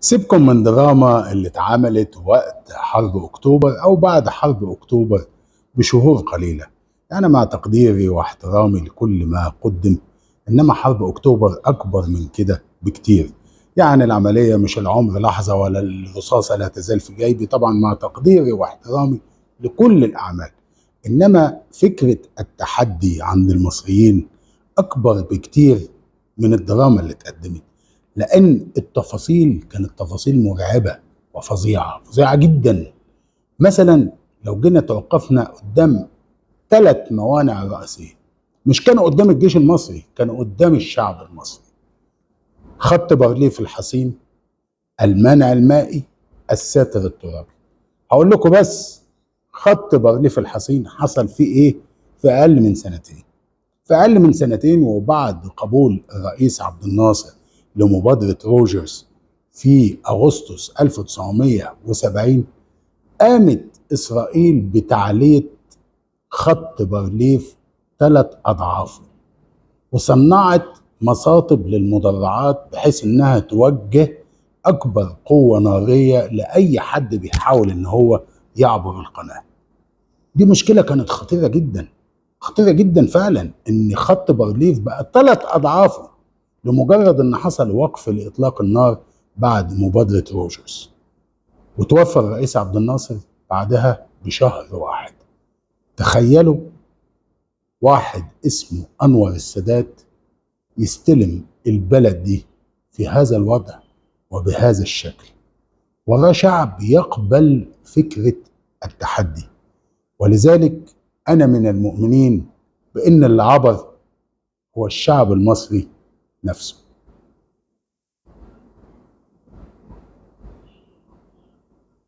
سيبكم من دراما اللي اتعملت وقت حرب أكتوبر أو بعد حرب أكتوبر بشهور قليلة. أنا مع تقديري واحترامي لكل ما قدم، إنما حرب أكتوبر أكبر من كده بكتير. يعني العملية مش العمر لحظة ولا الرصاصة لا تزال في جيبي، طبعا مع تقديري واحترامي لكل الأعمال، إنما فكرة التحدي عند المصريين أكبر بكتير من الدراما اللي اتقدمت، لأن التفاصيل كانت تفاصيل مرعبة وفظيعة، فظيعة جدا. مثلا لو جينا توقفنا قدام 3 موانع رئيسية، مش كانوا قدام الجيش المصري، كانوا قدام الشعب المصري: خط بارليف الحصين، المانع المائي، الساتر الترابي. هقول لكم بس خط بارليف الحصين حصل فيه ايه في اقل من سنتين. في اقل من سنتين وبعد قبول الرئيس عبد الناصر لمبادرة روجرز في اغسطس 1970، قامت اسرائيل بتعلية خط بارليف 3 اضعافه، وصنعت مصاطب للمدرعات بحيث انها توجه اكبر قوة نارية لاي حد بيحاول ان هو يعبر القناة. دي مشكلة كانت خطيرة جدا، خطيرة جدا فعلا، ان خط بارليف بقى 3 اضعافه لمجرد ان حصل وقف لاطلاق النار بعد مبادرة روجرز. وتوفى الرئيس عبد الناصر بعدها بشهر واحد. تخيلوا واحد اسمه أنور السادات يستلم البلد دي في هذا الوضع وبهذا الشكل، وراه شعب يقبل فكرة التحدي. ولذلك أنا من المؤمنين بأن اللي عبر هو الشعب المصري نفسه.